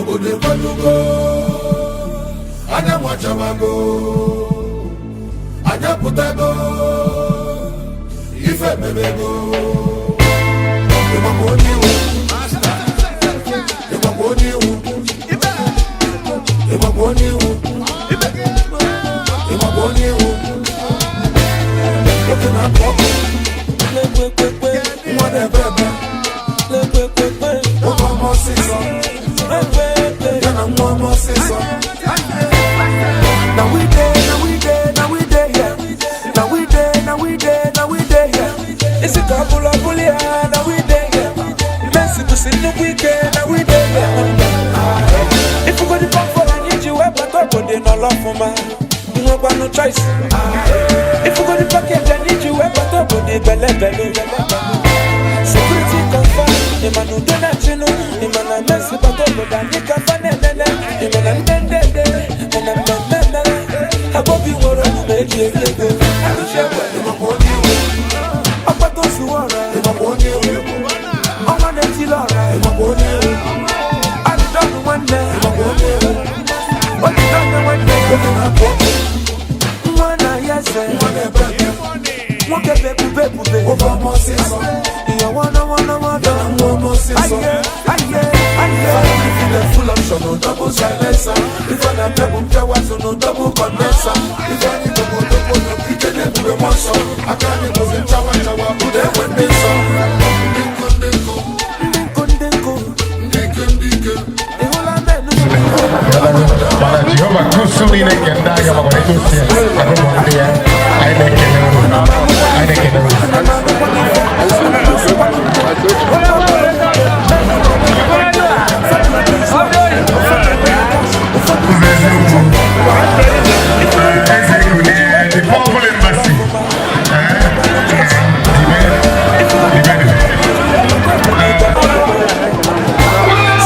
Obodo ekwelugo, anyanwụ achawago, anyị apụtago, ife mebego. Ịgbakwa onye iwu, ịgbakwa onye iwu, ịgbakwa onye iwu, ịgbakwa onye iwu. Nwoke na-akụ ọkụ, nwa na-ebe ebe, nwoke ọma ọsịsọ, ya na nwa ọma ọsịsọ. Now we dey, now we dey, now we dey here. Now we dey, now we dey, now we dey here. Isi ka bụla bụli ya, now we dey here. Messi kwụsị nnukwu ike, now we dey here. Ifugodi pọfọl anyị ji wee bata obodo nọrọ ọfụma. Nwekwanụ choice. Ifugodi package anyị ji wee bata obodo belebele. Security confirm, ịma na udo na-achịnụ, ịma na Messi bata obodo anyị ka fa na-enene, ịma na ndị ndede, mana mmemme mere, Abobi nwere omume eji eri ego. Arụchi egbe, Ịgbakwa onye iwu, ọkpata ozuwe ọra, ịgbakwa onye iwu, ọnwa na-etili ọra, ịgbakwa onye iwu, adịdọnụ nwanne, ịgbakwa onye iwu. odidọnụ nwanne, Nwoke na-akụ ọkụ, nwa na ya eze, nwa na-ebe ebe, nwoke bụ ebube ebube, nwoke ọma ọsịsọ, ihe wọnọ wọnọ wọnọ, ya na nwa ọma ọsịsọ. Aye, aye, aye. Ife full option, no double silencer. Ife na-eme bụ mpịawa azụ, no double condenser. Ife anyị bụ odogwu, no ike na-ebube mmụọ nsọ. Aka anyị bụzi nchawa nchawa, ụda enwe ndị nsọ. Ndị nkụ, ndị nkụ, Ndị nkụ, ndị nkụ, ndị ike, ndị ike. Ị hụla menu? Mana Jehova kusu niile nke ndị agha makwara etu o si agụgụ ndị ya. Anyị na-ekele unu, anyị na-ekele unu. Ụzọ eziokwu, eze ekunie, the powerful embassy. Dibe, dibe.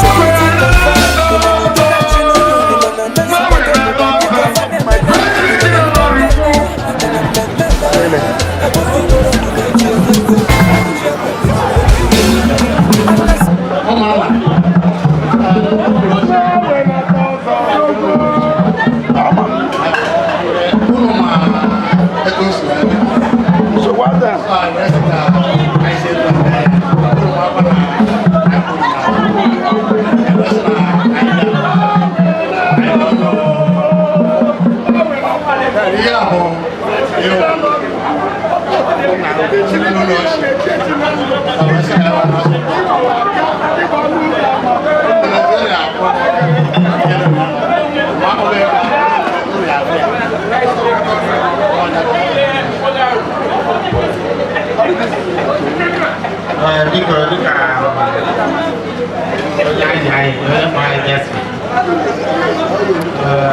Security confirm, ịma na udo na-achịnụ, ịma na Messi bata obodo anyị ka fa na-enene, mana mmemme mere, Abobi nwere omume eji eri ego. Arụchi egbe. Unu ma etu o si wee dị. So anyị wee sị ka anyị si etu a mee ya. Unu ma akwa na anyị kwuru na anyị wee sị na anyị bịa. Anyị nọ ihe a bụ ihe na ezinụlọ ochie. Ọ wee sị ka anyị wee Nigeria akwụ. Ma ọ bụ ebe a, unu ya afụ ya. Ee, biko, dịka onye anyị ji anyị onye kpọrọ anyị bịa si, ee,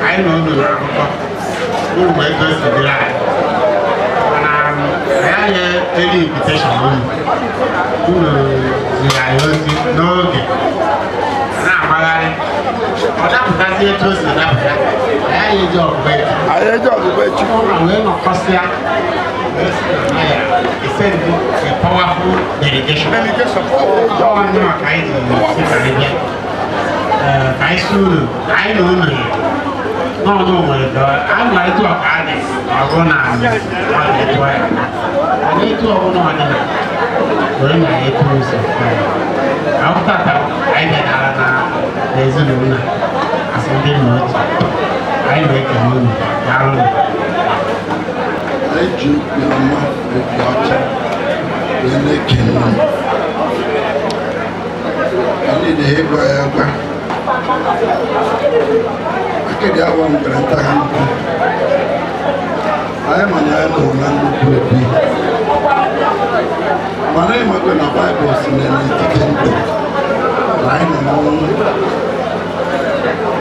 anyị na unu na-arụkọ uru ma ego si dịrị anyị, mana anyị anya eri invitation unu unu ziri anyị ozi n'oge na-agbagharị, ọ dapụtazi etu o si dapụta. Anyị eji ọgụgụ echi. Anyị eji ọgụgụ echi. Ọ wee nọkọsịa wee sị na ya send a powerful delegation. Delegation. Ọ nnọọ ka anyị ji si ka anyị bịa. Ee, ka anyị si unu, anyị na unu n'ọnụ nwere ka a ma etu ọ ka adị, ọ bụ na ọ dị etu ya. Mana etu ọbụla ọ dị na were na etu ụzọ. Ahụtata anyị bịara na ezinụlọ a, asị ndị nna ochie. Anyị na-ekele unu, daalụ. Anyị ji obi ọma, obi ọcha wee na-ekele unu. Anyị na-ịgwa ya gwa akịdị awa ngwere nta ha nkwu. Anyị ma na anyị nọ na nnukwu obi, mana ịmakwa na Baịbụl si na n'etiti ndụ na anyị nọ n'ọnwụ,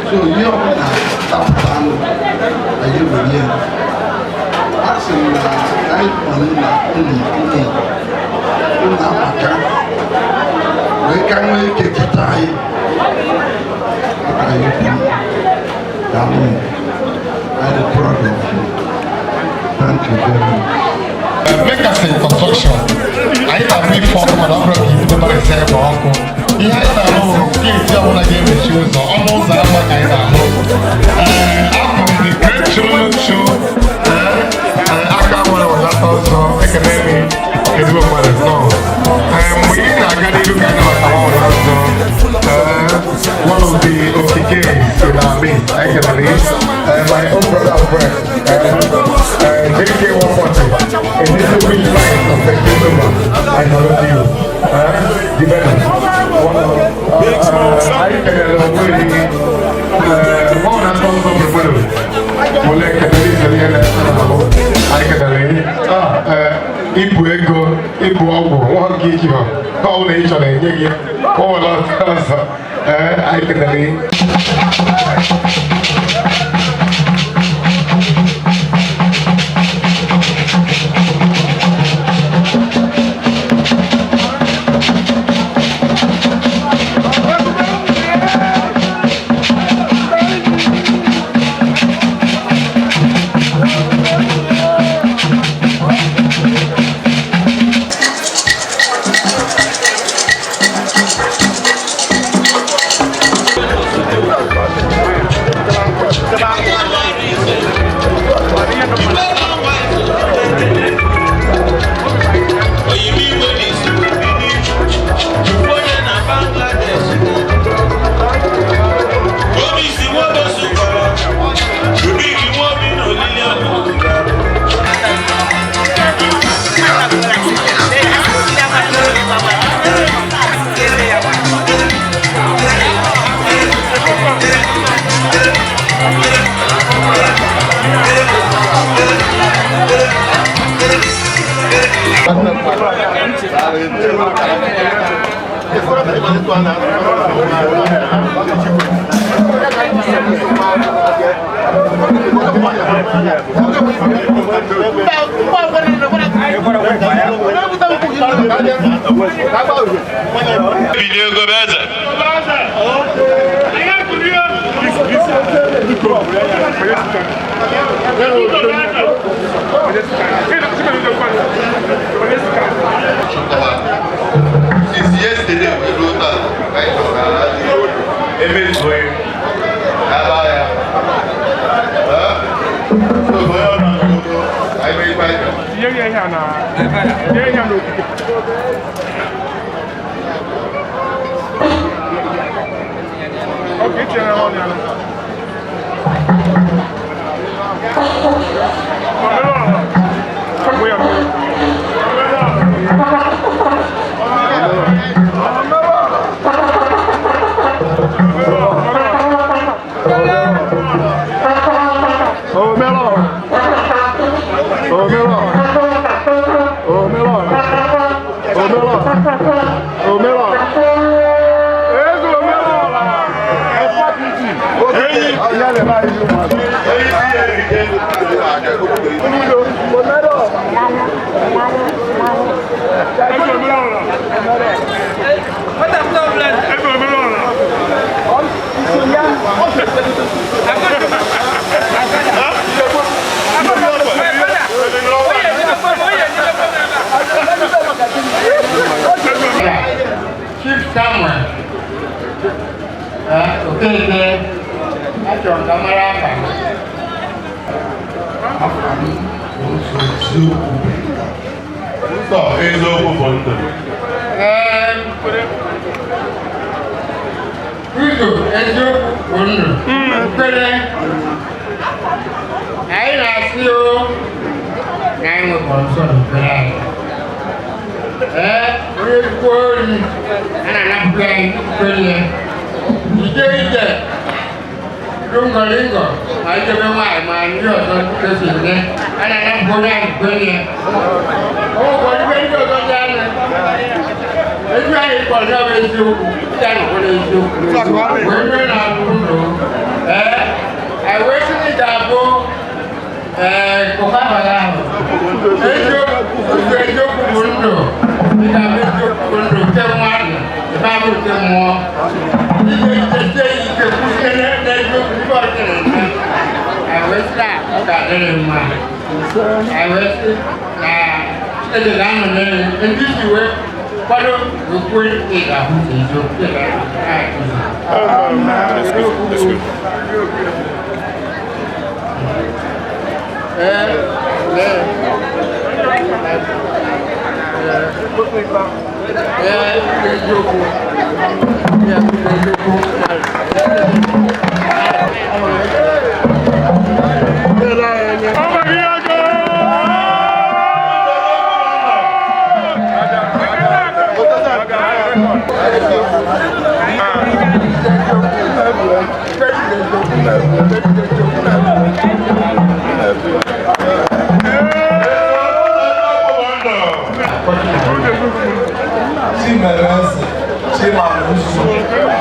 so ihe ọbụla dapụtanụ, anyị were ya. A sị m na anyị kpọrọ na unu unu unu amaka wee ka nwee ike cheta anyị maka anyị dị mma. Daalụ. I am proud of you. Thank you very much. Mekasị construction, anyị na-arụ ife ọkụ, mana ọ bụrụ ka ibido mara ese ebe ọkụ, ihe anyị na-arụ bụ gate ọbụla ga-emechi. Anyị kelere onwe gị mụ na ndị ọzọ gburugburu ole kelere isere ihe na-ahụ anyị kelere gị ibu ego ibu ọgwụ nwa gị iji ọ bụla ị chọrọ enye gị o nwere ọzọ ee anyị kelere gị. Since yesterday we wrote that, right? Chief Samuel Okeke achọrọ ka mara afa. Nsọ eziokwu bụ ndụ. Ụzọ eziokwu bụ ndụ. Mkpere anyị na-asị o na anyị nwekọrọ nsọ n'okpere anyị. Ee, onye kwuo ori a na-anapụta anyị mkpere ya. Ije ije ringoringo ma ijebe nwaanyị ma ndị ọzọ kwesịrị nne a na-anapụ onye ahụ mkpere ya. O nwekwara ibe ndị ọzọ dị anya. Ezi anyị kpọrọ ya bụ eziokwu, ndị a nọkwa n'eziokwu. Wee mee na abụ ndụ. Ee, anyị wee sị na ị ga-abụ kụkabara ahụ. Eziokwu eziokwu bụ ndụ. Ị ga-abụ eziokwu bụ ndụ nke mmadụ, ebe abụ nke mmụọ. Ije ije sie ike kwụsie n'eziokwu ibe ọzọ na-eme. Anyị wee sị na ọ ga-adịrị mma. Anyị wee sị na eze ga-anọ n'elu ndị isi wee kwado okwu ị ga-ahụ eziokwu ị ga-ahụ.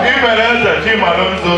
Chimereze Chimalụnzo.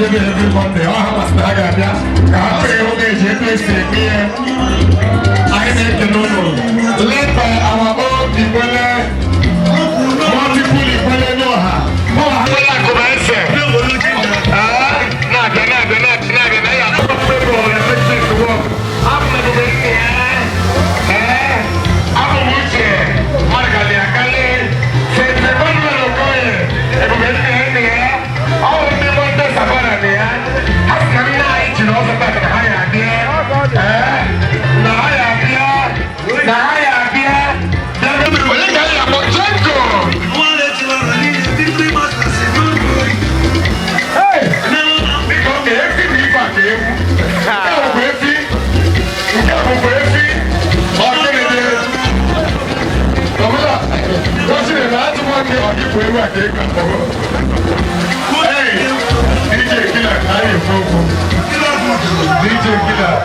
na-abịa ebe every Monday. Ọ ha masị na ha ga-abịa ka ha pee oge eji etu esi eme ihe. Anyị na-ekele ụnụ. Led by our own Ikwele, multiple Ikwele n'ọha. Ọha akụba ese. Na-abịa, na-abịa, na-abịa, na-abịa na ya. Abụ m Uche, mmadụ akali, St. Emmanuel Okoye, ebube nna ya nna ya, ọ bụ ndị Monday Savannah na ya. Ha sị na nna anyị jiri ọzọ taa na ha ya abịa. Ee, na ha ya abịa, na ha ya abịa. Onye ka anyị akpọ Jenko? Hey! Biko, efi bụ ife a ka ewu. Nke a bụkwa efi. Nke a bụkwa efi. Ọ gịnị dị? Ọbụla, gosi na atụ nwoke ọ dịpụ ewu a ka ego akpọrọ. Hey! DJ Killer ka anyị ekwu okwu. DJ Killer.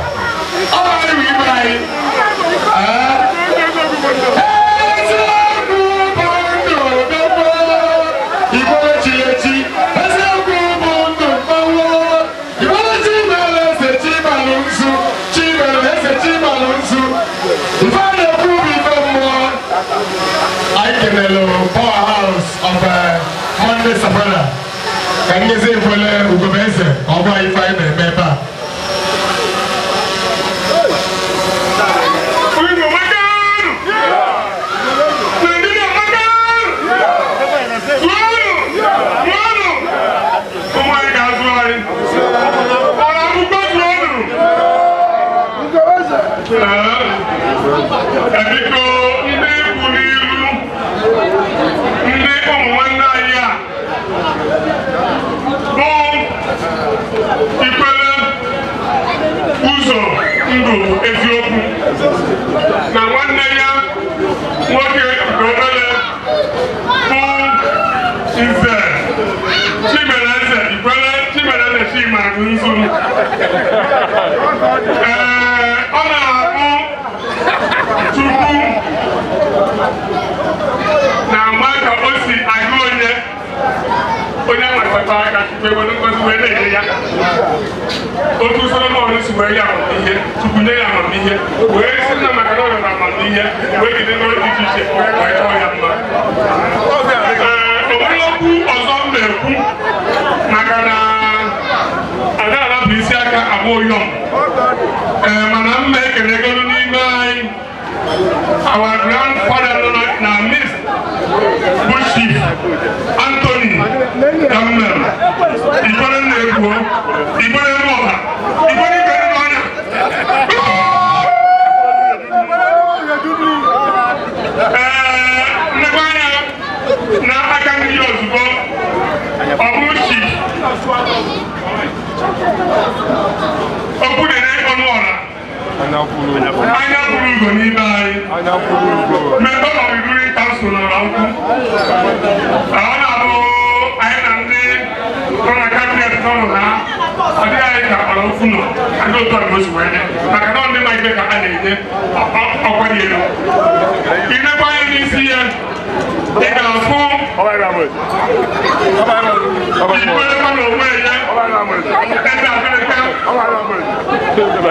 Ọ bụ ibe anyị. Ah. Eziokwu bụ ndụ odogwu. Igbo chiri echi. Eziokwu bụ ndụ mmanwụ. Igbo chi mere eze chi malụ nzu. Chi mere eze chi malụ nzu. Ife a na-ekwu bụ ife mmụọ. Anyị kelere powerhouse of Monday Savannah. Ka ngezi ekwele Ugobeze ka ọ gwa ife anyị na-eme ebe a. Igbo makanu! Nigeria makanu! Zụọnụ! Zụọnụ! Ụmụ anyị ga-azụ anyị. Ọ na-akwụkwọ zụọnụ! Ee, biko, ndị ikwu n'iru, ndị ụmụ nwanne anyị a bụ Ikwele ụzọ ndụ eziokwu na nwanne ya nwoke nke obere bụ Nze Chimereze Ikwele Chimereze Chimarụ Nzu. Ee, ọ na-abụ Chukwu na-ama ka o si agụ onye onye nwetata aka Chukwu ewere ngozi wee na-enye ya. Otu Solomon si wee ya amamihe, Chukwu nye ya amamihe wee si na maka na ọ rịọrọ amamihe wee jide n'ọrụ dị iche iche wee chọọ ya mma. Ee, o nwere okwu ọzọ m na-ekwu maka na ada arapụ isi aka abụ ụyọm. Ee, mana m na-ekelegoro n'ime anyị our grandfather nọ na midst bụ Chief Anthony Gammel Ikwere na-egwu Ikwere n'ọha Ikwere Ikwere n'ọnya. Ee, nnekwa anya na aka ndị ozugbo ọ bụ Chief Okwudere Ọnụọra anya kwuru ugo n'ime anyị, member of the ruling council nọrọ ukwu. Ọ na-abụ anyị na ndị nọ na cabinet nọ ha, ọ dịghị anyị ka ọrụ okwu nọ ndị otu a ka o si wee dị maka na ndị ma ibe ka a na-enye ọkwa dị elu. Inekwa anya n'isi ya, ị ga-afụ Ikwelekwa n'onwe ya eze Afrịka,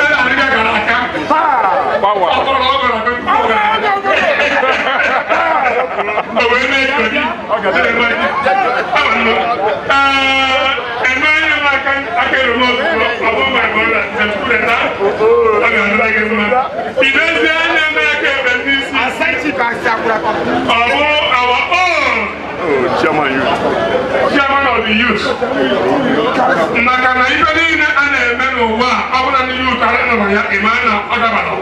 eze Afrịka gara aka ọ bụrụ na ọ gọrọ o wee na-ekori. Ee, eme anya n'aka aka elu n'ozugbo ọ bụ my brother Nzechukwureta, ọ ga-adịra gị mma. Ilezi anya n'aka ekpe n'isi, ọ bụ our own Chairman youth. Chairman of the youth, maka na ife niile a na-eme n'ụwa a, ọ bụla ndị youth nọrọ ya, ịma na ọ dabara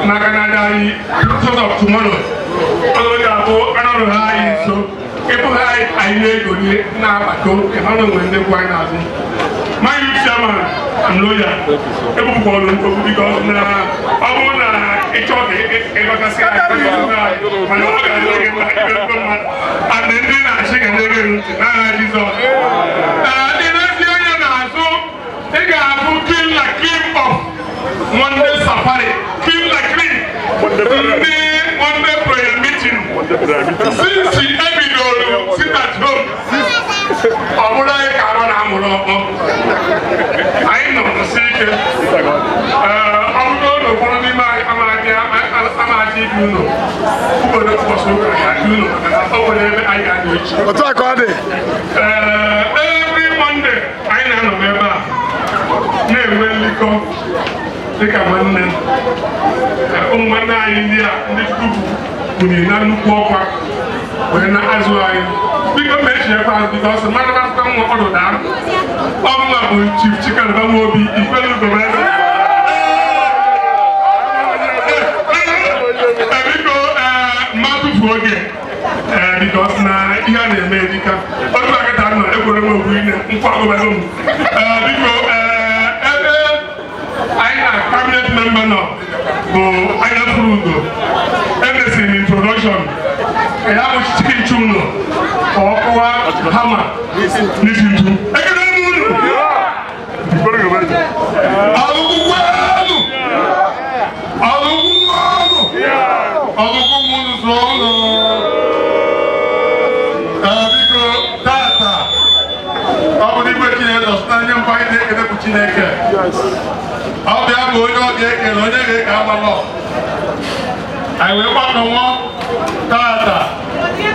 maka na anyị sort of tomorrow ọ ga-abụ anọrụ ha anyị nso ịbụ ha anyị na-egoli na-agbako ịma na onwe ndị kwụ anyị n'azụ. My youth chairman and lawyer ebubukwara okwu because na ọ bụrụ na ịchọ ka ịghọtasị anyị, mana ọ ga-adịrị gị mma ibe mmadụ and ndị na-achị ga na-ege ntị n'aha Jizọs. Ee, ndị na-ezi anya n'azụ, ị ga-abụ king like king of Monday Safari, king like king ndị Monday prayer meeting since ebidoro sit at home, ọ bụrụ anyị ka arụ na-amụrụ. bụrụ ọkpọ. Anyị nọ nsi ike. Ọ bụrụ na ụfọdụ n'ime anyị amaghị ibi ụlọ ụbọchị ụbọchị ụka ga-adị ụlọ, maka na o nwere ebe anyị ga-anọ echi. Otu a ka ọ dị. Ee, every Monday anyị na-anọ n'ebe a na-enwe nlikọ dịka nwanne. Ụmụ nwanne anyị ndị a, ndị Chukwu bunyere na nnukwu ọkwa wee na-azụ anyị. Biko, ma echinyekwa azụ, biko, ọsọ mmadụ azụta nwa ọdụ daa. Ọbụla bụ Chief Chikanaba Nwobi Ikwelu Ugomeze. Biko, mma tụfuo oge, because na ihe a na-eme erika. Otu akịta nọ ekwere m okwu ine nkwa agụbago m. Biko, ebe anyị na cabinet member nọ bụ anya furu ugo, emesiri m introduction ya, bụ Chicken Chuno, ka ọ kụwa hama n'isi ntu. Ekele m unu. Alụkwụ alụkwụ alụkwụ m zụọ ụlọ. Biko, tata ọ bụ n'igwe Chineke ọsụta nye mbụ, anyị na-ekelekwu Chineke. Ọ bịa bụ onye ọ ga-ekele, onye ga-eke amalọ. Anyị wee gbakọnwọ tata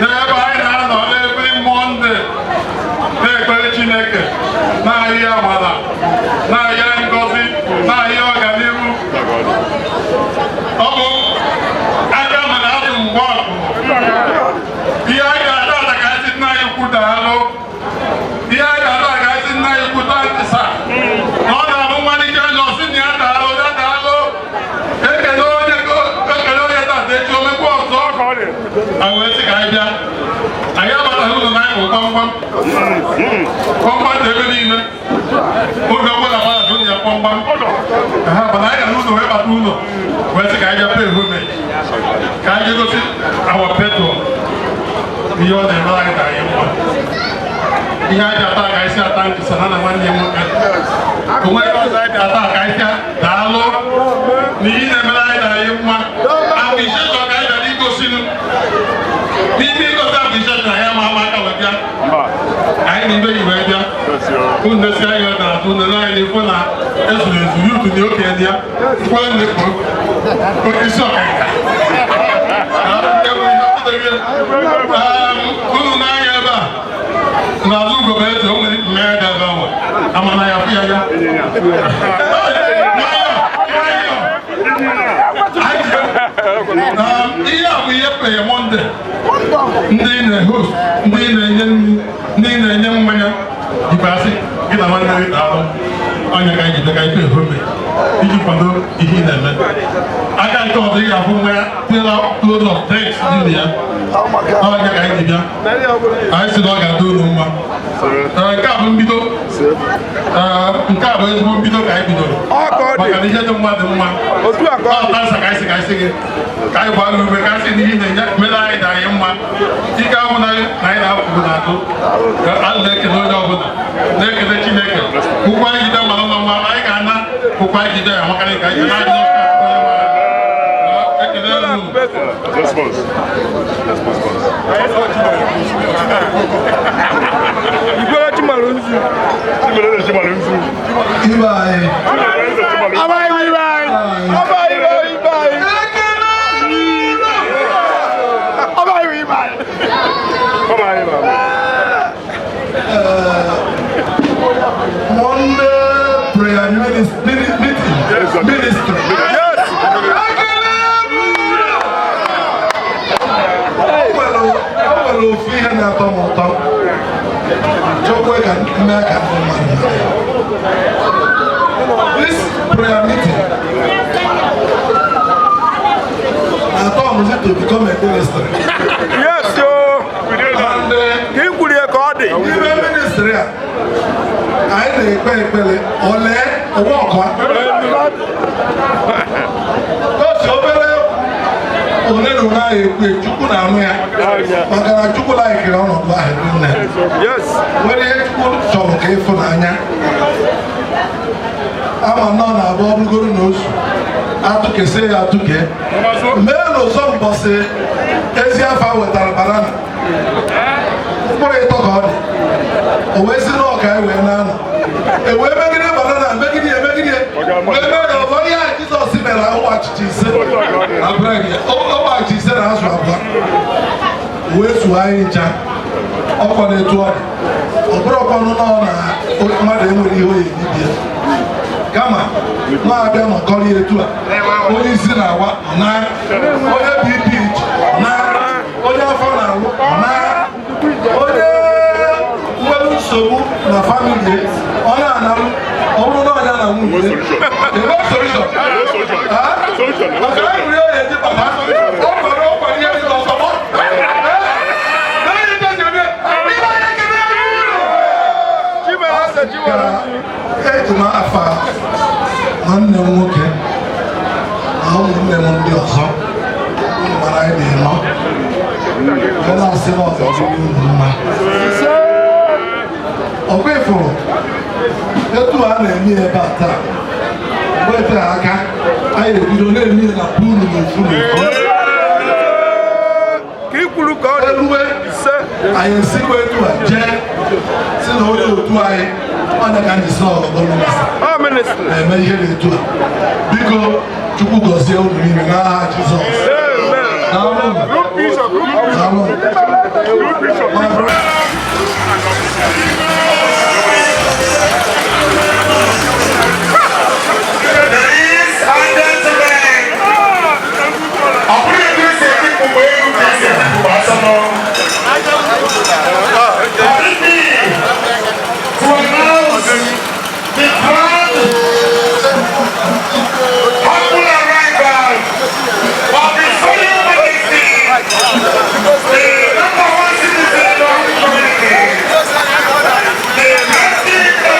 n'ebe anyị na-anọ every Monday na-ekpere Chineke, na-ayị amara, na-ayị ngọzi, na-ayị ọganihu. Ọ bụ aka mana azụ mgbe ọkụ ihe anyị ga-ata ata ka anyị si nna anyị kwu daalụ. Ihe anyị ga-ata ka anyị si nna anyị kwu tantịsa na ọ na-abụ mmalite anya ọsị na ya daalụ, ya daalụ. Ekele onye, ekele onye tata, echi omekwa ọzọ. Anyị wee sị ka anyị bịa. Anyị abataghị ụlọ na anyị bụ gbamgbam gbamgbam dị ebe niile. Oge ọbụla mmadụ jụrụ ya gbamgbam ha, mana anyị gara n'ụlọ wee bata ụlọ wee sị ka anyị bịa pay homage, ka anyị gosi our patron ihe ọ na-eme anyị ka anyị mma. Ihe anyị ata ka anyị si ata nkịsa na nwanne ya nwoke o nweghị ọzọ. Anyị ata ka anyị sị daalụ na ihe na-emere anyị na anyị mma. Appreciation ka anyị bịara igosinu. N'ime igosi appreciation, anyị ama ama aka wee bịa. Anyị na ibe yi wee bịa. Unu nesi anyị na-atụ unu anyị n'ifu na ezuru ezu yutu na okenye dị ya nkwanye na-ekpo isi ọkanga. Unu n'anya ebe a n'azụ ugogbe eze, o nwere mmanya dị ebe ahụ, amana ya fụ ya ya. Nwayọ, nwayọ. Ihe a bụ ihe prayer Monday. Ndị na-host, ndị na-enye nri, ndị na-enye mmanya ikpeazụ, gị na nwanne gị daalụ. Ọnya ka anyị ji ka anyị pay homage iji kwado ihe ị na-eme. Aka nke ọzọ, ị ga-afụ mmanya tela load of drinks dị na ya. Ọnya ka anyị ji bịa. Anyị sị na ọ ga-adị unu mma. Nke a bụ mbido. Nke a bụ ezigbo mbido ka anyị bidoro, maka na ihe dị mma dị mma. Ọ tansa ka anyị sị ka anyị sị gị ka anyị gbaa ume, ka anyị sị na ihe na-enye mere anyị dị anyị mma. Ike ahụ na anyị na-apụgo na-atụ. Anyị na-ekele onye ọbụla, na-ekele Chineke. Ụkwụ anyị jide mara ụlọ mma, anyị ga-ana ụkwụ anyị jide ya makarị ka anyị na ekele unu. Response. Response. Ikwere Chimalu nzu. Chimeleze Chimalu nzu. Ibe anyị. Chimeleze Chimalu nzu. Abaghị ibe anyị. Abaghị ibe anyị. Abaghị ibe anyị. Come on, Imam. Monday prayer meeting ministry. Yes. O nwere ofu ihe na-atọ m ụtọ, chọkwa ka mee ka ndị mmadụ mara ya. This prayer meeting na-atọ m to become a ministry. Yes o. And Ka ị kwuru ya ka ọ dị. n'ime ministry a anyị na-ekpe ekpere ole ọwa ọkwa osi obere ole na ole anyị ekwu, Chukwu na-anụ ya, maka na Chukwu laikiri ọnọdụ ahụ nne. Nwere ihe Chukwu chọrọ ka ịfụnanya ama nọ na-abụ ọ bụrụgoro na ozu atụkesie ya atụke mee n'ụzọ. Mbọsị ezi afa wetara banana. Mkpụrụ ịtọ ka ọ dị. O wee si n'ọka e wee na-anọ. E wee megide banana, megide ya, megide ya. Wee mee ya ọzọ ihe a Jizọs mere ụmụ achịcha 5 na bred ya. Ụmụ achịcha 5 na azụ 2. Wee zuo anyị ncha. Ọkwa na-etu ọ dị. Ọ bụrụkwanụ na ọ na mmadụ enwere ihe oyi dibịa. Kama na-abịa nọkọrọ ya etu a. Onye isi na-awa na onye BP na onye afọ na-alụ na onye nwere nsogbu na famili ọ na-analụ ọ bụrụ na ọnya na nwunye. Ebe solution? Maka anyị nwere onye ji papa ọ kwere ọ kwere ihe dị n'ọsọ. Eji m afa nwanne m nwoke na ụmụnne m ndị ọzọ unu mara anyị na-enọ wee na-asị na ọ ga-adịrị unu mma. Ọkwa ịfụrụ etu a na-eme ebe a taa mgbe etere aka anyị ebido na-eme na unu n'ofu n'ofu. Eluwe anyị esikwa etu a jee si na onye otu anyị onye ka anyị si n'ọgọdọ minista na-eme ihe na-etu a. Biko Chukwu gọzie unu niile n'aha Jizọs. Daalụ. Daalụ. My brother. Ladies and gentlemen, ọ bụrụ etu esi etipụ mgbe egwu ka esi etipụ asọmọ. Permit me to announce the grand humble arrival of His Royal Majesty, the number one citizen of the community, the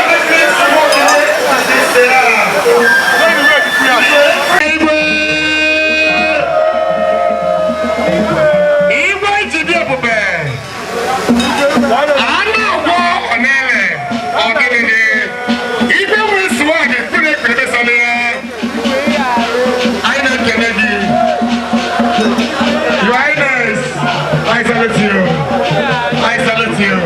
president of the Igwe jide ebube a na-agwọ ọnele ọdịnịdị ibe nwere swag ekpere ekpere sọrọ ya. Anyị na-ekele gị, Your Highness. I salute you. I salute you.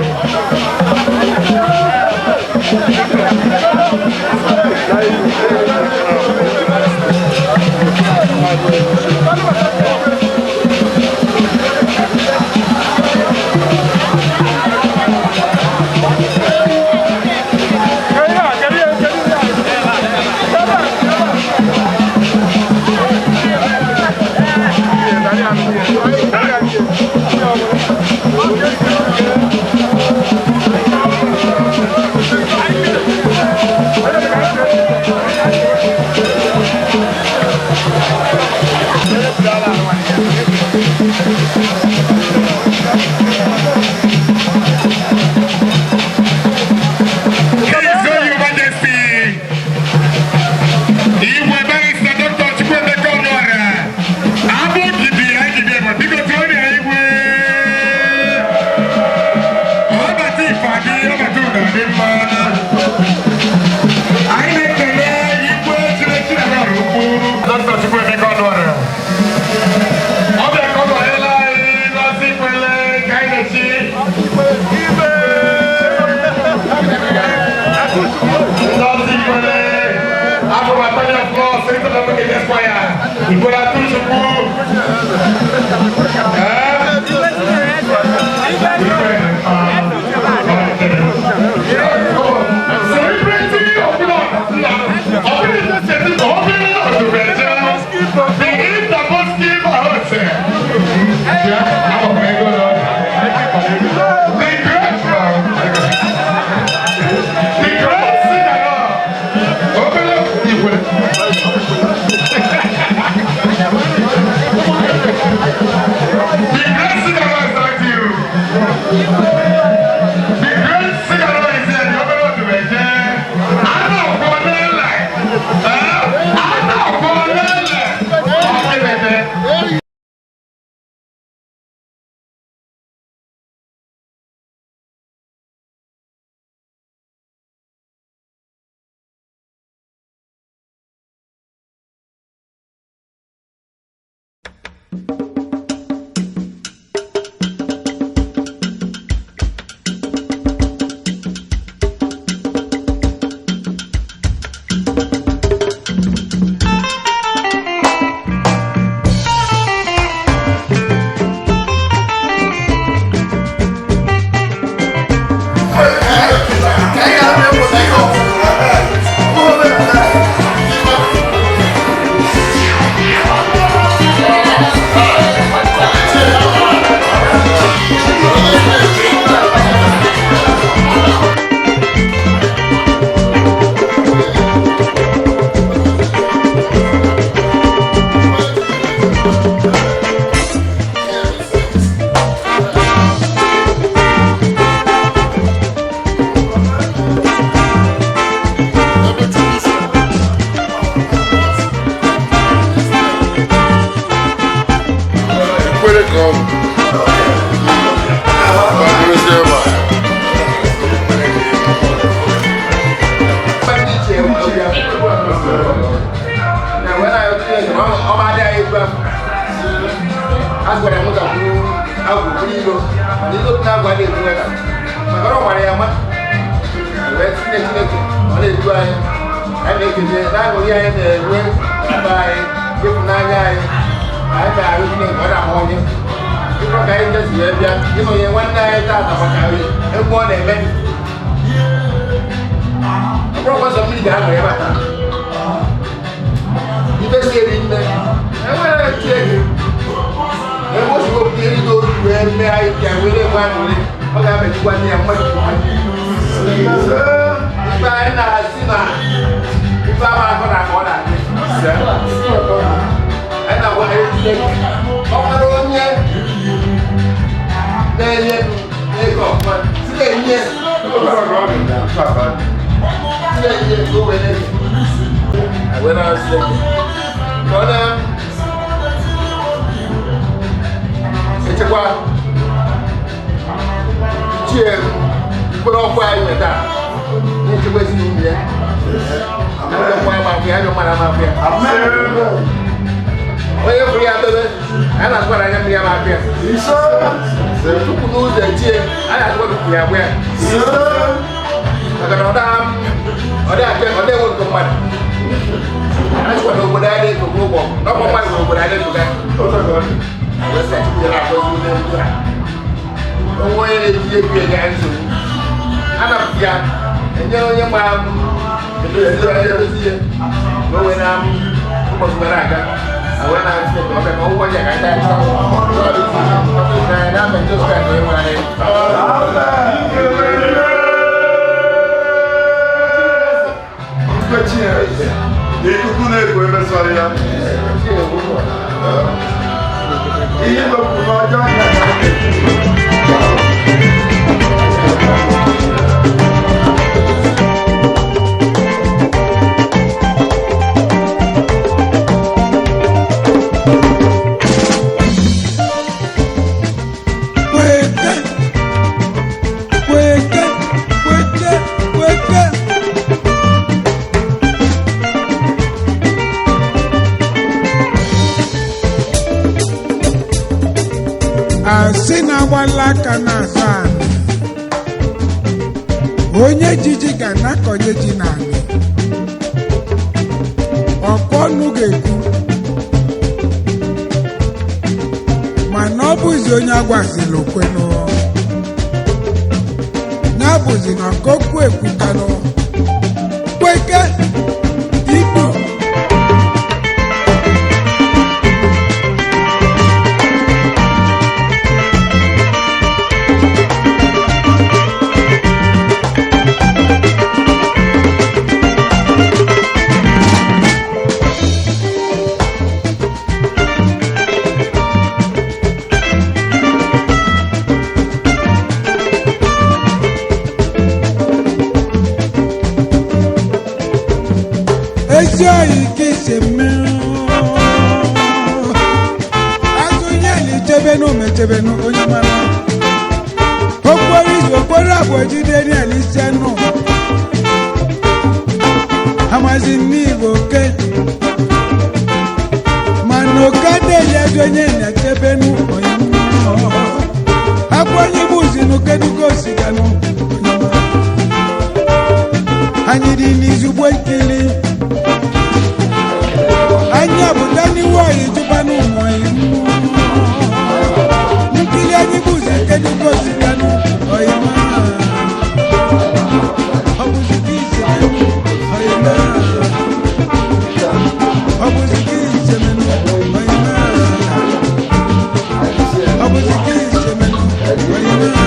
His Royal Majesty, Igwe Barrister Dr. Chukwuemeka Ọnụọra, Abụ Gidi Agidi Ema, biko tụọ ya Igwe. Ọbata Ifeadị, ọbata ụda dị mma. Anyị na-ekele Igwe Chinechi na Ọrụ Ukwu, Dr. Chukwuemeka Ọnụọra. Ọ bịa ka ọ nọnyere anyị n'ọsọ ikwele ka anyị na-echi. Lọsí ìpele Afọbàtọ́ni of law, Senator Lamike Esquire, Ìgbóra Túnṣukwu. Celebrity of law, the Indaboski Bahose. The great singer, Obele Igwe. The great singer is like you. The great singer is here. The Obele Odumeje. Ana Ogbonele. Ana Ogbonele. Ọ̀kẹ́lẹ̀dẹ̀. A gwara nwata bụrụ agwụ bụrụ ilo, mana ilo dị na-agwa na-egbu nwata maka na ọ mara ya ama. Wee tinye Chineke ọ na-edu anyị, anyị na-ekele na-aṅụrị anyị na-enwe mba anyị, ịfụnanya anyị anyị na-arụ Chineke ọ na-amawanye ịkọ ka anyị jesi wee bịa ịnọnye nwanne anyị taata maka egwu ọ na-eme. Ọ bụrụ ọsọ mmiri ga-anọ ebe a taa, ife si eri nne enwere Chineke ebe o si wepụta eri n'otu wee mee anyị bịa were egwu aṅụrị, ọ ga-abịajikwa ndị ya mmadụ. Ife anyị na-asị na ife ama akọ na aka ọ na-adị, anyị na-agwa anyị Chineke ọ nwere onye na-enye ego ọfụma, si na-enye si na-enye ka o wee na-enye wee na-asị ka ọ na-echekwa ichie mkpụrụ ọkụ anyị nweta na-echekwa ezinụlọ ya. Ajọ mmụọ ama afọ ya, ajọ mmadụ ama afọ ya. Onye fụrụ ya dobe, anyị na-asụkwa na anya mmiri ama afọ ya. Tupu n'ụzọ echie, anyị na-asụkwa tupu ya agbụ ya. Maka na ọ da enwe nke mmadụ. Anyị sịkwa na obodo anyị na-etogo ụgbọ, n'ọkwa mmadụ nwere obodo anyị na-etoga. Wee sị Chukwu ya na-agọzi onye ndụ a. Onwe onye na-eji egwu enye anyị nsogbu. Anapụta ya, enye onye ma edozi ya. Na o wee na ụbọchị were aga. Wee na Chineke ọ bịa ka ọgwụgwọ ya ka anyị taa. N'afọ Jizọs Kraịst onye nwe anyị. Ikuku na-eku emesara ya. Ihe wepụrụ n'ọjọọ ya ka a na-ekwu. Kweke, kweke, kweke, kweke. Asị na-agbala aka na-asa anị, onye jiji ga na-akọnye ji n'anị, ọkụ ọnụ ga-ekwu mana ọ bụzi onye agwazila okwenụ ya bụzi na ọkọkwu ekwukanụ kweke ikpu. Ezi oyi ka isi mmiri azụ nyeli chebenu mechebenu onye mara okporo izu okporo abụọ jide niel isi nụ amazi n'igbo oke mana oke adịghị ezi onye na-echebenu onye mmụọ akwa onye buzinu kedugo osiganụ onye mara anyị dị n'izugbo nkili anyị abụta n'iwu anyị jụba n'ụmụ anyị nkili anyị bụzi kedugo osiganụ oyima ọ bụzi ka isemenụ oyima ọ bụzi ka isemenụ oyima ọ bụzi ka isemenụ oyima.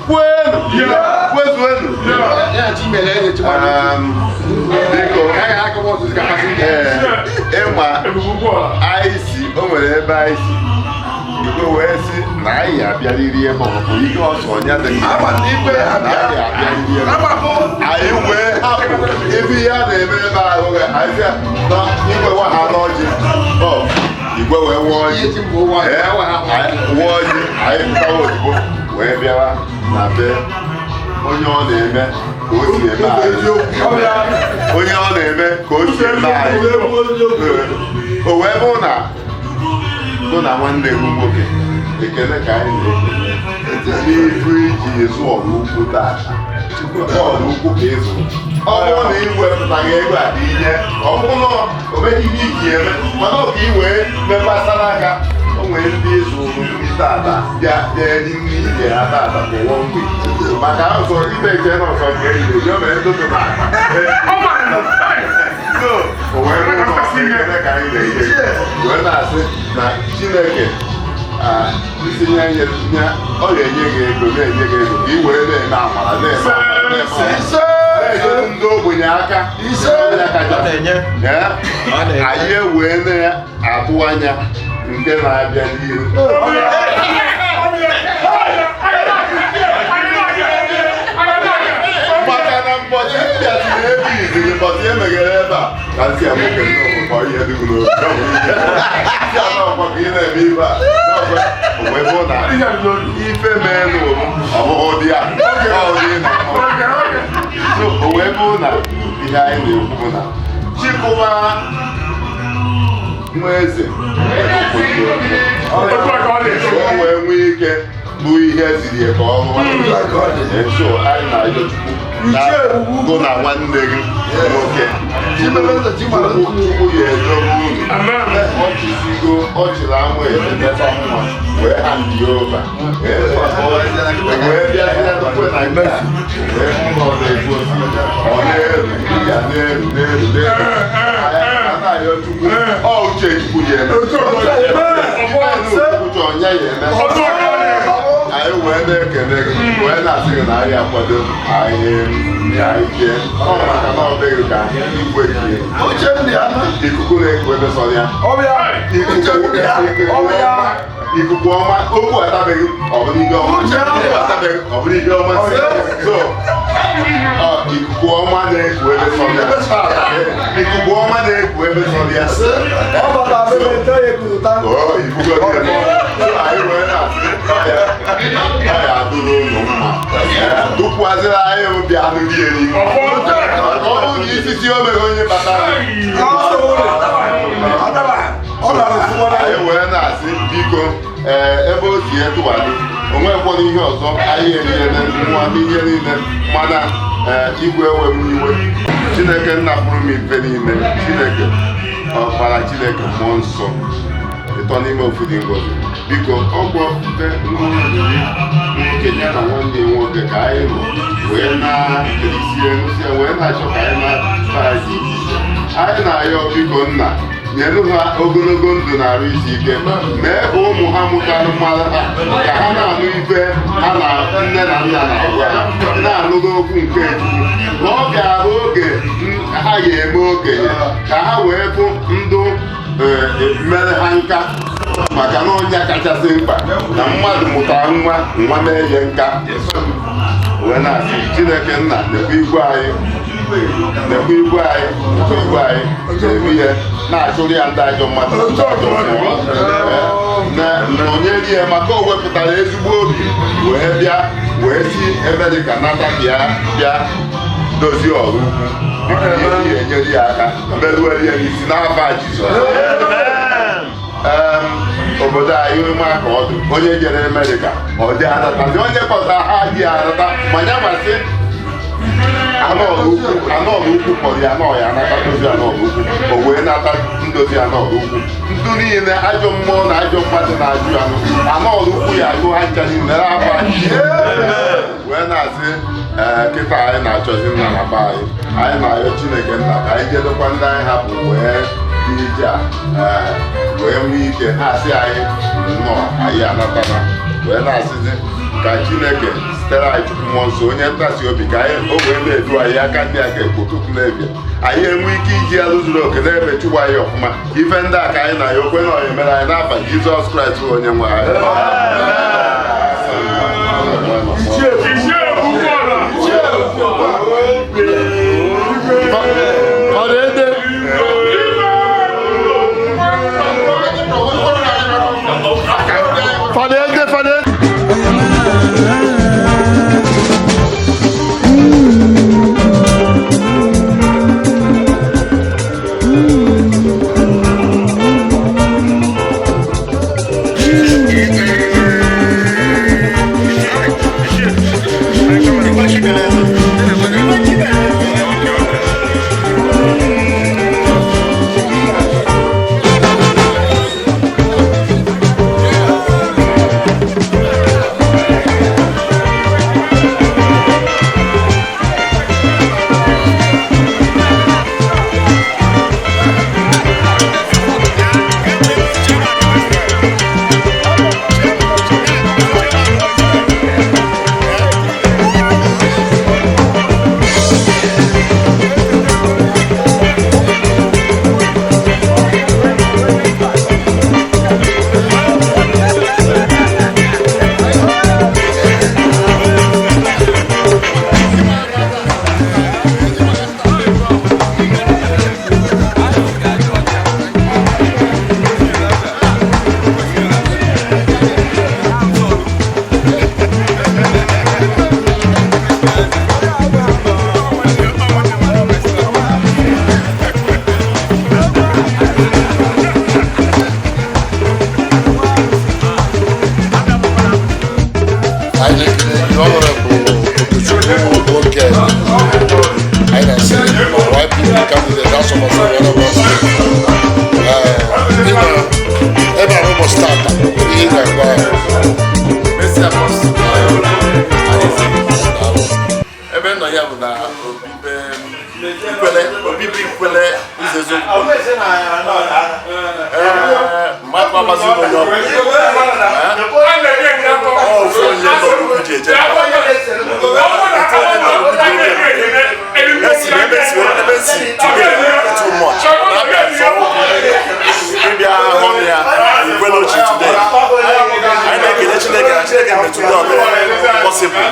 Kwenu! Kwezuenu! Biko, ee, ịma anyị si, o nwere ebe anyị si igwe wee sị na anyị abịariri ebe ọ bụ ihe ọsọ ọnya dị na anyị abịariri ebe anyị wee hapụ ebe ihe a na-eme ebe ahụ anyị sị na igwe wa ha n'ọjị ọ igwe wee wụọ ọjị. Ee, wụọ ọjị, anyị pụtawa ozugbo wee bịawa na be onye ọ na-eme ka o si eme anyị, onye ọ na-eme ka o si eme anyị. O wee bụ na mụ na nwanne m nwoke ekele ka anyị na-ekele n'ifu iji zụ ọrụ ukwu tata, ọrụ ukwu ka ịzụ. Ọ bụrụ na ị wepụtaghị ego a ka inye, ọ bụrụ na o meghị ihe iji eme, mana ọ ka ị wee mekwasara aka. O nwere ndị ịzụ nri tata bịa eri nri ije ha tata for one week, maka ọsọ ibe eche na ọsọ nke eriri o mere ndụdụ na akpa. So o wee bụrụ na ekele ka anyị na-enye wee na-asị na Chineke ntinye anya ọ ga-enye gị ego, na-enye gị ego ka ị were na-eme amara, na-eme amara, na-enyere ndị ogbenye aka. Anyị ewee na-atụ anya nke na-abịa n'ihu. Maka na mbọchị mbịaziri ebe iziri mbọchị emeghere ebe a ka nsị a nwoke nnọọ ihe dị n'obi si ala ọkwa ka ị na-eme ibe a wee bụ na ife mee n'ụrụ ọ bụghị ụdị a ọ dị na so o wee bụ na ihe anyị na-ekwu bụ na Chịkụba nwa eze o wee nwee ike bụ ihe ziri ya ka ọ rụọ. So anyị na-ayọ Chukwu na gụ na nwanne gị nwoke Chukwu ya edobe unu. Ọchịzigo ọchịrị amụ ezemeta nwa wee ha ndị ova wee bịa tukwe na nke a wee hụ na ọ na-ebu osi ọ na-eru ya na-eru na-eru na-eru. A na-ayọ Chukwu ọ uche Chukwu ya eme Chukwu chọọ nya ya eme. Anyị wee na-ekele gị wee na-asị gị na anyị akwado anyị jee ọ maka na ọ dịghị ka igwe jie ikuku na-eku ebe sọ ya ikuku ọma okwu atabeghị ọ bụrụ ihe ọma okwu atabeghị ọ bụrụ ihe ọma. So ikuku ọma na-eku ebe sọ ya, ikuku ọma na-eku ebe sọ ya. Anyị wee na-asị ọ ya adụrụ ụlọ mma tụkwazịrị anyị bịa nri eri ọ bụrụ na isisi o mere onye batara. Anyị wee na-asị biko ebe o si etụwadị o nwekwara ihe ọzọ anyị eriele nwa n'ihe niile mana igwe ewe m iwe. Chineke nna pụrụ m ife niile, Chineke ọkpara, Chineke mmụọ nsọ ịtọ n'ime ofu dị ngozi, biko ọgwọ mpe nwa nwoke ya na nwanne nwoke ka anyị nọ wee na-erisie nsie wee na-achọ ka anyị na-ata dị iche iche. Anyị na-ayọ biko nna nyelu ha ogologo ndụ na arụ isi ike, mee ka ụmụ ha mụtalụ mmadụ ha ka ha na-anụ ife ha na nne na nna na-agwa ha na-anụgo okwu nke Chukwu na ọ ga-abụ oge ha ga-eme okenye ka ha wee fụ ndụ mere ha nka, maka na ọnya kachasị mkpa na mmadụ mụtara nwa nwa na-enye nka. Wee na-asị Chineke nna nekwa igwe anyị nekwa igwe anyị nekwa igwe anyị na-eme ihe na-achụrụ ya ndị ajọ mmadụ na onyeri ya maka o wepụtara ezigbo obi wee bịa wee si Amerịka nata bịa bịa dozie ọrụ ukwu biko ihe enyere ya aka merụere ya n'isi n'afa Jizọs. Obodo anyị onye aka ọdụ onye jere Amerịka ọ dị anatazi onye kpọta ha dị anata ma ya masị anọọlụ ukwu kpọrọ ya anọọ ya anata ndozi anọọlụ ukwu o wee nata ndozi anọọlụ ukwu ndụ niile ajọ mmụọ na ajọ mmadụ na-ajụ ya anọọlụ ukwu ya ajụ ha ncha niile n'afọ wee na-asị kịta anyị na-achọzi nna na be anyị anyị na-ayọ Chineke nna ka anyị jedekwa ndị anyị hapụ wee dị ije a wee nwee ike ha asị anyị nnọọ anyị anatana wee na-asịzi ka Chineke Zitere anyị Chukwu Mmụọ Nsọ, onye ntasi obi, ka anyị o wee na-edu anyị aka ndị a ga-ekpokokwu ebia anyị enwe ike iji alụ zuru oke na-ebe Chukwu anyị ọfụma. Ife ndị a ka anyị na ya okwe na onye mere anyị n'afa Jizọs Kraịst bụ onye nwe anyị. Fada ede, fada ede. Anyị na-ekele gị, Honorable Okechukwu Nwoke. Anyị na-asị YPP candidate, House of Assembly, Anambra State. Ee, ị ma ebe a n'ụbọchị tata, ihe ị ga-agwa anyị. Messi Apostle, ebe nọ ya bụ na obibe ikwele, obibi ikwele nzezo. Ee, mmadụ amazi onye ọ bụ. Ọ ofu onye nọ n'ugwu ji eje. Ofu onye nọ n'ugwu ji eje. Esi ebe si ebe si today too much. Na-abịa zọ ụkwụ ịbịa hụ ya ikwele ochi today. Anyị na-ekele Chineke na Chineke metụrụ ọbịa possible.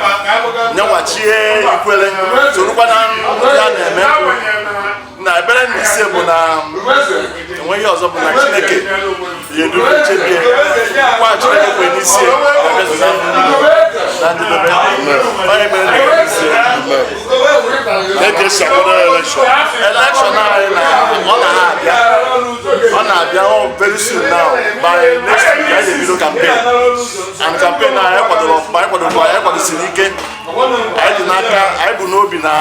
Nyenwachie ikwele sorokwa na ndị a na-eme na ebere na ise bụ na enweghị ọzọ bụ na Chineke ya eduru echebie nkwa Chineke kwe n'isi ya ga-abịazu na na njedebe. Onye mere na isi Ka esi akwado election? Election anyị na ọ na-abịa, ọ na-abịa ọ very soon now. By next week anyị ebido campaign, and campaign na anyị kwadoro ọfụma, anyị kwadoro, anyị kwadosiri ike. Anyị dị n'aka, anyị bụ n'obi na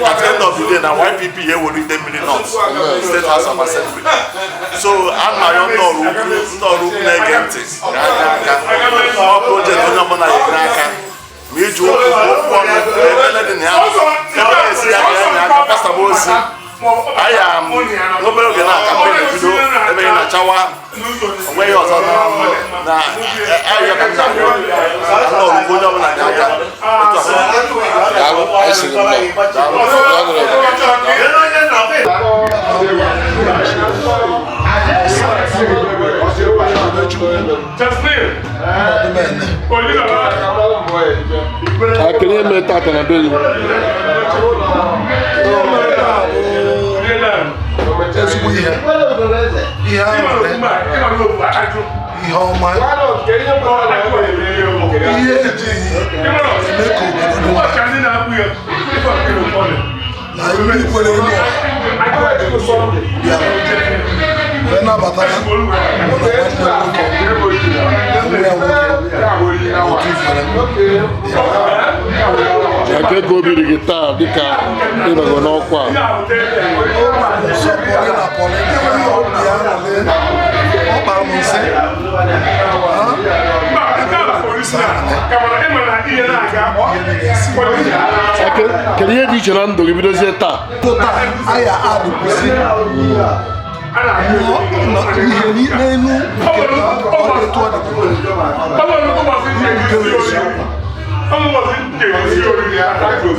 at the end of the day na YPP ya ewere Idemili North State House of Assembly. So a na-arịọ ndị ọrụ ukwu, ndị ọrụ ukwu na-ege ntị ka ha nye aka. Ọ project onye ọbụla ya enye aka, ma iji okwu okwu ọnụ ebele dị na ya, ebe na-esi ya ka ya nye aka gbasaba ozi anyị. N'obere oge na campaign ebido, ebe ị na-achawa onweghị ọzọ na na ahịa ka m na-arịọ ka ndị ọrụ ukwu, onye ọbụla nye aka otu a. Daalụ, anyị sịrị nnọọ. Honorable. Akịrị eme tata na be gị. Ezigbo ihe, ihe aṅụrị, ihe ọma, ihe eji eme ka obodo dị mma na ndị kwere elu bịara wee nabata ya mụ na nwanne m nwoke na nwa ya nwoke otu ifere. Eke ka obi dị gị taa dịka ịnọgo n'ọkwa a? Nsọpụrụ na Paulina ya, obi aṅụrị, ọ kpara m nsị. Ha? Eke, kedu ihe dị iche na ndụ gị bidozie taa? Taa aya adụkwụsị mmụọ na ihe n'elu nke ọ dị etu ọ dị nke bụ eziokwu.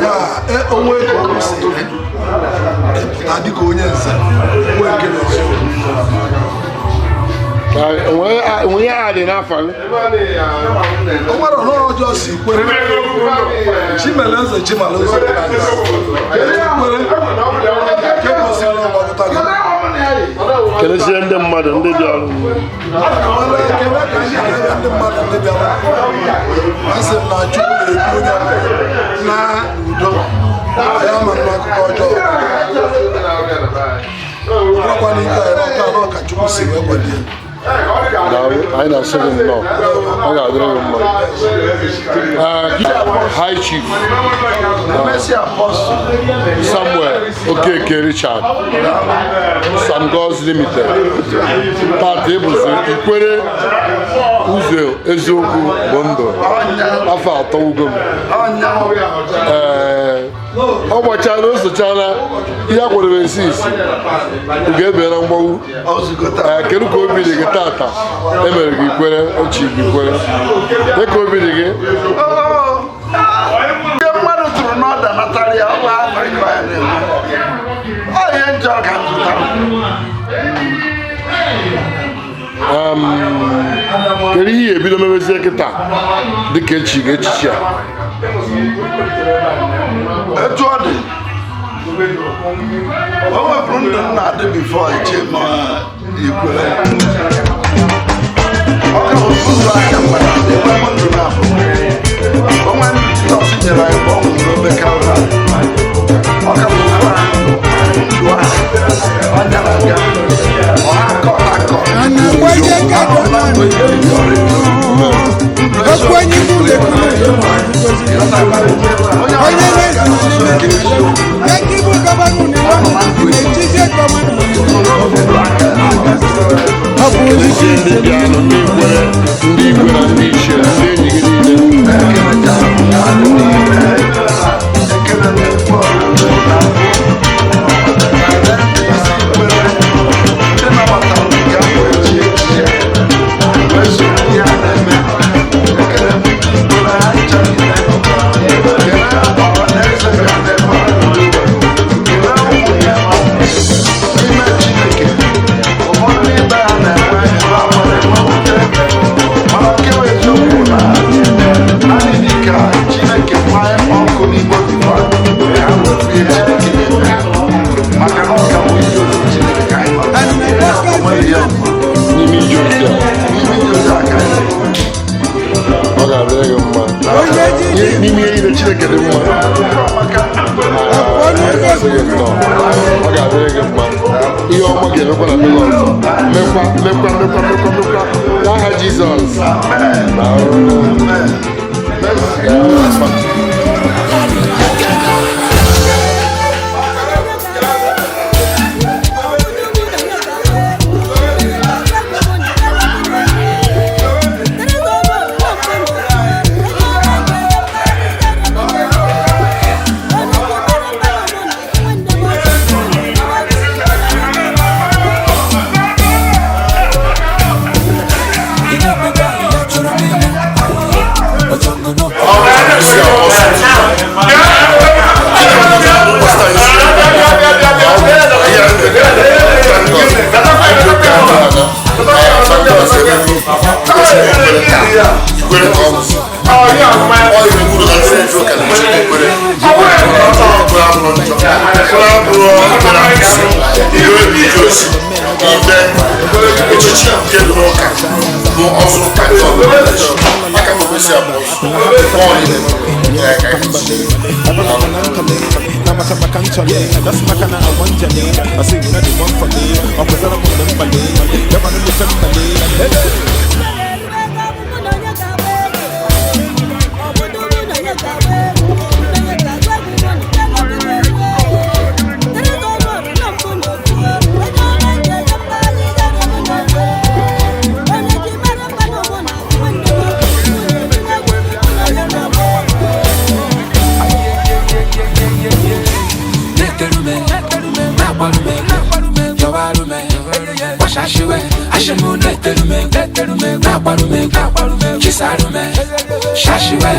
Ya onwe ka o si ịpụta dịka onye nze nwee nke na eziokwu. Onwe ya adị n'afọ gị? O nwere ọnọrọ ọjọọ si kwere Chimeleze, Chimeleze kwere nke gosiri ọgbapụta gị. Kelezie ndị mmadụ ndị dị ọrụ. Ekele ka anyị na-ekele ndị mmadụ ndị bịara. A sị m na Chukwu na-ebu onye ọbụla na udo ya ma nụ akụkọ ọjọọ bụrụkwa na ike anyị n'ọka anọ ka Chukwu si wee kwado ya. Daalụ, anyị na-asị gị nnọọ, ọ ga-adịrị gị mma. High Chief Samuel Okeke Richard, Sam Gods Limited, tata ịbụzi Ikwere ụzọ eziokwu bụ ndụ afọ 3 ugo m. Ee, ọ gbachara o sochara ihe a kwadebe esi isi ga-ebe na mgbanwu. Ee, kedu ka obi dị gị tata emere gị Ikwere ochi gị Ikwere dị ka obi dị gị? Ndị mmadụ tụrụ n'ọda natara ya, ọ bụ aṅụrị ka ya na-enwe. Ọ ihe njọ ka m zụtara. Kedu ihe ebido mebezie kịta dịka echi gị echichi a? Etu ọ dị, o nweburu ndụ m na-adị bifo iche ma Ikwere. Ọ ka bụ ụzọ aka mmadụ adị enwe m ndụ na-abụ. Onwe ndụ Jizọs nyere anyị mgbe ọ nwụrụ n'obe Kalvarị. Ọ ka bụ ụzọ ahụ, ndụ ahụ, ọ nyara aga, ọ akọ akọ. Kelezie ndị bịanụ, ndị Ikwere, ndị igwe na ndị ichie, ndị enyi gị niile. N'ime ije ozi a, ọ ga-adịrị gị mma. N'ime ihe niile Chineke dị mma. Anyị ga-asị gị nnọọ, ọ ga-adịrị gị mma. Ihe ọma ga-emekwa na ndị ọzọ, mekwa mekwa mekwa mekwa mekwa n'aha Jizọs. Daalụ. Echichi nke dị n'ụka bụ ọzọ ụka nke ọbụla aka m kwesị abụọ Chisarume, Shashiwe.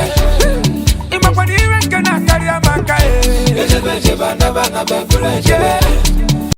Ejebe ejebe anaba anaba ebulu ejebe.